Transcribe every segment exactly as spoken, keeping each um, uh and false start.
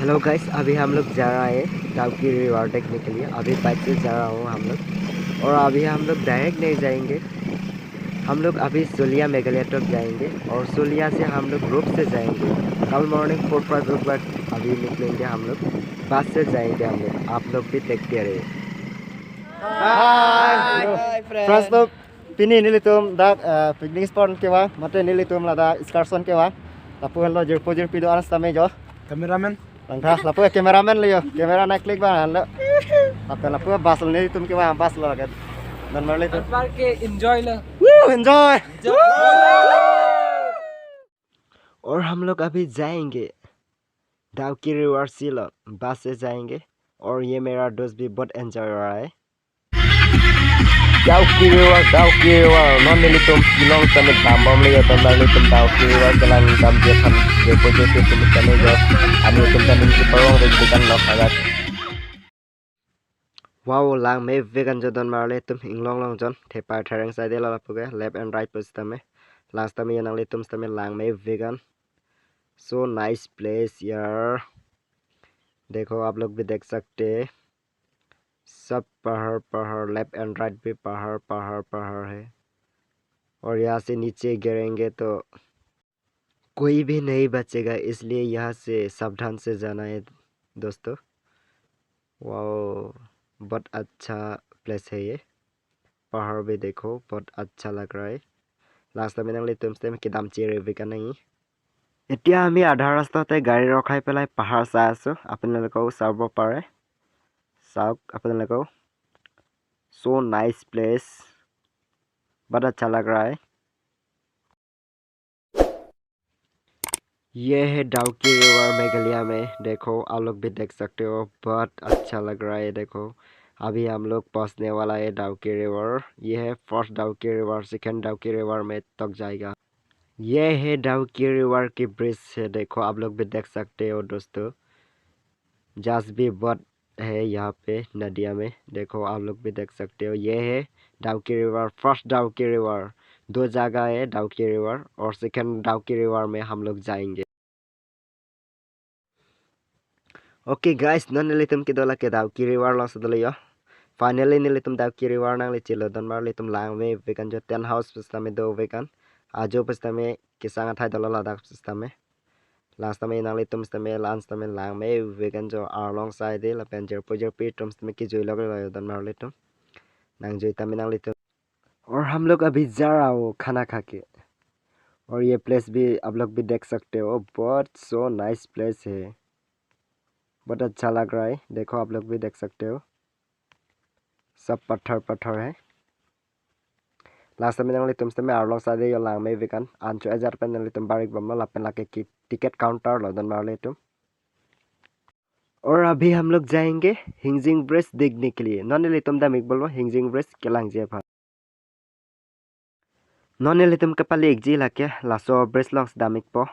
Hello guys, अभी हम लोग जा रहा है डाउकी रिवर देखने के लिए। अभी बाइक से जा रहा हूँ हम लोग, और अभी हम लोग डायरेक्ट नहीं जाएंगे, हम लोग अभी सुलिया मेघालय तक जाएंगे और सुलिया से हम लोग रोप से जाएंगे। कल morning four five o'clock अभी निकलेंगे हम लोग, बस से जाएंगे हम लोग। आप लोग भी देखते रहिए। Hi. Hi, friend. Friends, to pini nelitum dak, eh, picnic spot kevang, mate nelitum ladak excursion kevang. Lapu henlo jirpo jirpi do-an sitame jo. Cameraman. Langtha, lapu cameraman le jo. Camera na click bang lo. Lapen lapu bus lo, nelitum kevang bus lo kan. Donmarli atum. Anwar ke enjoy lo. Woo, enjoy. और हम लोग अभी जाएंगे डाउकी रिवर शिलोंग, बस से जाएंगे। और ये मेरा दोस्त भी बहुत एंजॉय हो रहा है। Dawki River, Dawki River, non nelitum Shillong sitame dambomlo jo, donmarli atum Dawki River kelang damji aphan jirpo jirpi atum sitame jo, ani atum sitame ningje parong rek bukan nok agat. Wow, lang me vegan jo donmarli atum, inglong long jon, thepai thareng side lo lapu ke, left and right pusitame. Lang sitame nanglitum sitame lang me vegan. So nice place यार। देखो आप लोग भी देख सकते हैं। सब पहाड़, पहाड़, लेफ्ट एंड राइट भी पहाड़, पहाड़, पहाड़ है। और यहाँ से नीचे गिरेंगे तो कोई भी नहीं बचेगा, इसलिए यहाँ से सावधान से जाना है दोस्तों। वाओ, बहुत अच्छा प्लेस है ये। पहाड़ भी देखो, बहुत अच्छा लग रहा है। Lang sitame nanglitum sitame kedam chiri vegan nangji। এতিয়া আমি আধা ৰাস্তাতে গাড়ী ৰখাই পেলাই পাহাৰ চাই আছো, আপোনালোকেও চাব পাৰে। চাওক আপোনালোকেও। So nice place, बहुत अच्छा लग रहा है। ये है डाउकी रिवर मेघालय में। देखो, आप लोग भी देख सकते हो, बहुत अच्छा लग रहा है। देखो, अभी हम लोग पहुंचने वाला है डाउकी रिवर। ये है फर्स्ट डाउकी रिवर, सेकंड डाउकी रिवर में तक जाएगा। ये है डाउकी रिवर की ब्रिज है, देखो आप लोग भी देख सकते हो दोस्तों। जहाज भी बहुत है यहाँ पे नदिया में, देखो आप लोग भी देख सकते हो। ये है डाउकी रिवर, फर्स्ट डाउकी रिवर। दो जगह है डाउकी रिवर, और सेकंड डाउकी रिवर में हम लोग जाएंगे। Okay guys, non nelitum kedo lake Dawki River alongsi dolo jo. Finally nelitum Dawki River nanglechelo, donmarli atum lang me vegan jo, tent house pusitame do vegan. Ajo pusitame kesang athai dolo ladak pusitame. Lang sitame nanglitum sitame, lang sitame lang me vegan jo, arlong side lapen jirpo jirpi atum sitame kejui lok lo jo donmarli atum. Nangjui tame nanglitum। और हम लोग अभी जा रहा हो खाना खा के। और ये प्लेस भी आप लोग भी देख सकते हो, बहुत so nice प्लेस है, बहुत अच्छा लग रहा है। देखो आप लोग भी देख सकते हो, सब पत्थर पत्थर है। Lang sitame nanglitum sitame arlong side jo lang me vegan, ancho ejar pen nanglitum barik bomlo, lapen lake ke ticket counter lo donmarli atum। और अभी हम लोग जाएंगे हिंजिंग ब्रिज देखने के लिए। Non nelitum dam-ik bomlo Hingjing Bridge kelangji aphan। Non nelitum kepali-ikji lake laso bridge alongsi dam-ikpo।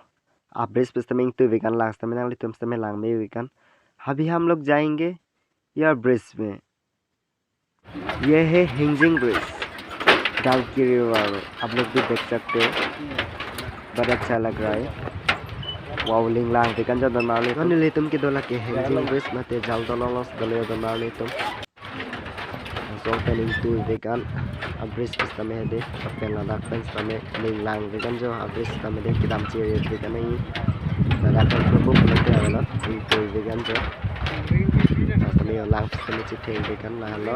A bridge pusitame ingtui vegan, lang sitame nanglitum sitame lang me vegan। अभी हम लोग जाएंगे यह ब्रिज में। ये है हिंजिंग ब्रिज, डाउकी रिवर, आप लोग भी देख सकते हो, बहुत अच्छा लग रहा है। Wow, ling lang vegan jo donmarli atum। Non nelitum kedo lake Hingjing Bridge mate jal dolong alongsi dolo jo donmarli atum। Laso pen ingtui vegan, a bridge pusitame hedi, lapen ladak pen sitame ling lang vegan jo, a bridge sitame hedi, kedam chiri vegan nangji, ladak pen purbo pulote avelo, ingtui vegan jo, sitame jo lang pusitame chetheng vegan, lahelo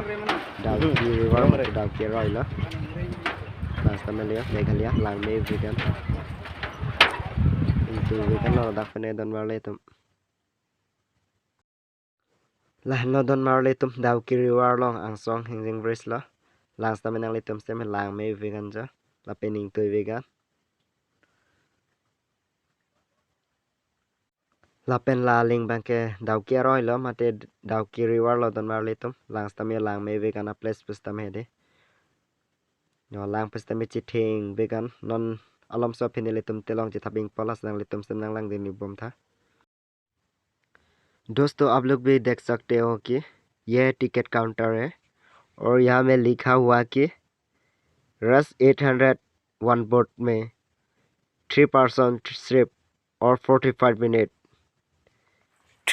Dawki River mate Dawki aroi lo. Lang sitame le Meghalaya lang me vegan. Ingtui vegan lo ladak pen, donmarli atum. Lahelo donmarli atum, Dawki River along angsong Hingjing Bridge lo. Lang sitame nanglitum sitame lang me vegan jo, lapen ingtui vegan. Lapen la aling abangke Dawki aroi lo mate Dawki River lo donmarli atum. Lang sitame lang me vegan, a place pusitame hedi. Jo lang pusitame chetheng vegan, non alomso aphi nelitum telong chethap-ikpo, lasi nanglitum sitame nanglang dun-ik bomtha। दोस्तों, आप लोग भी देख सकते हो कि यह ticket counter है और यहाँ में लिखा हुआ कि रश एट हंड्रेड वन बोट में थ्री पर्सन ट्रिप और forty five minute.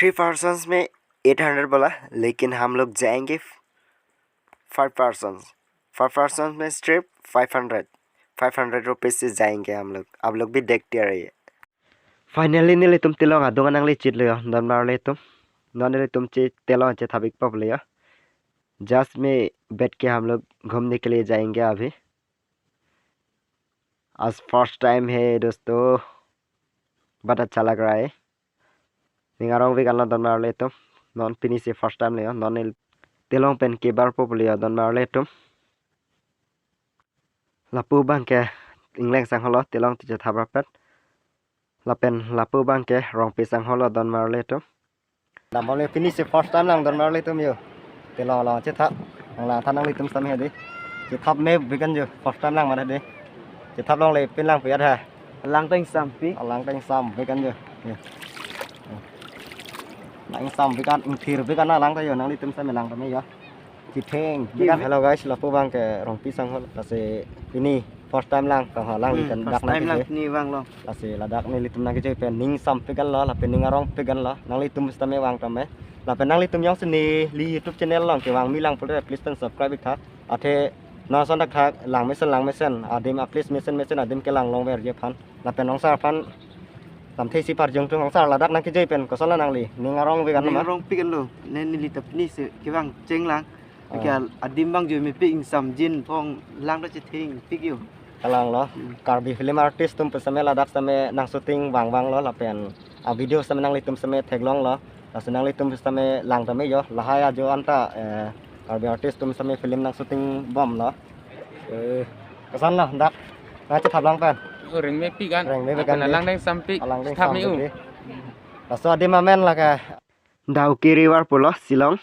Three persons में एट हंड्रेड बोला, लेकिन हम लोग जाएंगे फाइव पर्सन्स। फाइव पर्सन्स में सिर्फ five hundred, five hundred rupees से जाएंगे हम लोग। आप लोग भी देखते रहिए। Finally, nelitum Tilong adung nanglechitlo yo, donmarlitum. Non nelitum che Tilong chethap-ikpo pulo yo. Just में बैठ के हम लोग घूमने के लिए जाएंगे अभी। आज फर्स्ट टाइम है दोस्तों, बहुत अच्छा लग रहा है। Ning arong-vik anlo donmarlitum. Non pini si first time lo yo, non neli Tilong pen kebarpo pulo yo donmarlitum. Lapu abang ke ingleng sangholo, Tilong ti chethap rapet. Lapen lapu abang ke Rongpi sangholo donmarlitum. Dambom le pini si first time lang donmarlitum yo. Tilong along chethap. Nanglang tha nanglitum sitame hedi. Chethap me bikan yo, first time lang mara hedi. Chethap longle pin lang piat ha. Alang ta ingsampik. Alang ta ingsampik an yo. Yo. Nang ingsampik an, ingthir-pik an alang ta yo, nanglitum sitame lang tame yo. Chetheng. Kim. Hello guys, lapu abang ke Rongpi sangholo. Lasi pini first time lang, kang ha lang Hmm, ikan first dak time lang nangkejoi. Ni vanglo. Lasi ladak nelitum nangkejoi pen ning ingsampik anlo, lapen ning arong-pik anlo. Nanglitum sitame vang tame. Lapen nanglitum jongsi neli YouTube channel along kevang-mi lang pulote, please pen subscribe-ik tha. Athe non ason thakthak lang mesen, lang mesen adim, a-place mesen mesen adim kelang longverji aphan. Lapen ong sar aphan lamthe isi parjong tung. Ong sar, ladak nangkejoi pen kosonlo nangli? Ning arong-vik an Ning ma? Arong-pik anlo. Ne neli ta pini si kevang chenglang. Ah. Akia adim abang joi mepik, ingsamjin phong lang ta chetheng-pik yo. Kalang lo. Hmm. Karbi film artist atum pu sitame ladak sitame nang shooting vang vanglo lapen a-video sitame nanglitum sitame theklonglo. Lasi nanglitum sitame lang tame yo. Lahai ajo anta, eh, Karbi artist atum sitame film nang shooting bomlo. Eh, kosonlo dak? Nang chethap lang pen. Oh, rengmepik an. Rengmepik an. Alang ta ingsampik. Alang ta ingsampik. Chethap me-u. Laso adim amen lake. Dawki River pulo Shillong.